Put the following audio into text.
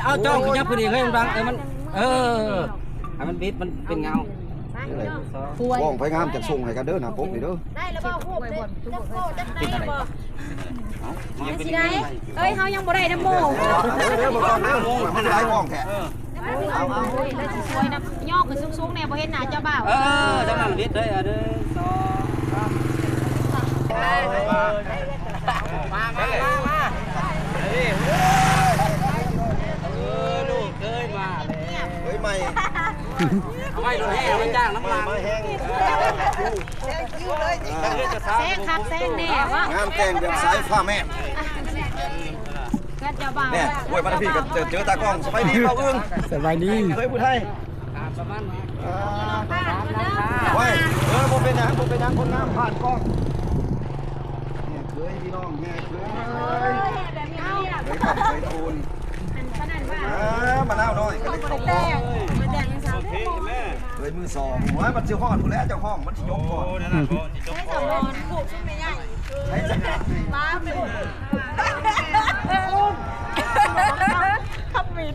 ເອົາຈ້ອງຂະຫຍັບຂຶ້ນອີກເຮີ້ຍ ມັນບັງ ເອີ ມັນ ເອີ ໃຫ້ມັນບິດ ມັນເປັນເງົາ. ກ້ອງໄປງາມຈັກສົ່ງໃຫ້ກັນເດີ ໜ້າປົກນີ້ເດີ. ໄດ້ແລ້ວບໍ່? ຮູບນີ້ຈັກໂກຈັກໄດ້ບໍ່? ເອົາ ຍັງຊິໄດ້ ເອີຍ ເຮົາຍັງບໍ່ໄດ້ນຳໝູ່. ເດີ ເດີ ບໍ່ຕ້ອງເດີ ມັນຫຼາຍກ້ອງແທ້. ເອົາ ເອົາ ເອົາ ຊິຊ່ວຍນຳ ຍໍຂຶ້ນສູງໆແດ່ ບໍ່ເຫັນໜ້າເຈົ້າບ່າວ. ເອີ ຈັ່ງນັ້ນບິດເລີຍ. ເອີ ໜຶ່ງ ສອງ ສາມ ມາ ມາ ມາ ມາ ເອີ ເອີ ລູກເຄີຍມາແລ້ວ ເຄີຍໃໝ່ ເອົາໄວ້ລົດແຫ່ໄປຈ້າງນຳຫຼັງ ມາແຮງ ແຊງຄັກແຊງແນ່ວະ ງານແຕ່ງແບບສາຍຟ້າແມ່ນ. ເພື່ອນເຈົ້າບ່າວແນ່. ໂອ້ຍ ມາທາງພີ້ກໍເຈີ ເຈີຕາກ້ອງ. ສະບາຍດີບ່າວອຶ່ງ. ສະບາຍດີ ເຄີຍຜູ້ໄທ. ອ່າ ໂອ້ຍ ເອີ ບໍ່ເປັນຫຍັງ ບໍ່ເປັນຫຍັງ ຄົນງາມຜ່ານກ້ອງ. ແມ່ເຄີຍ ພີ່ນ້ອງ ແມ່ເຄີຍ ເຄີຍຄຳເຄີຍຄູນ. ອ່າ ມະນາວນ້ອຍກໍໄດ້ເຂົ້າກ້ອງ. ເຄີຍມືສອງ. ໂອ້ຍ ມັນຊິຮອດພຸ້ນແຫຼະ ເຈົ້າຂອງມັນຊິຍົກກ່ອນ. ໂອ້ ນັ້ນນະ ໃຊ້ສຳລອງ ໃຊ້ສຳລອງ ມາເປັນ ທຳອິດ.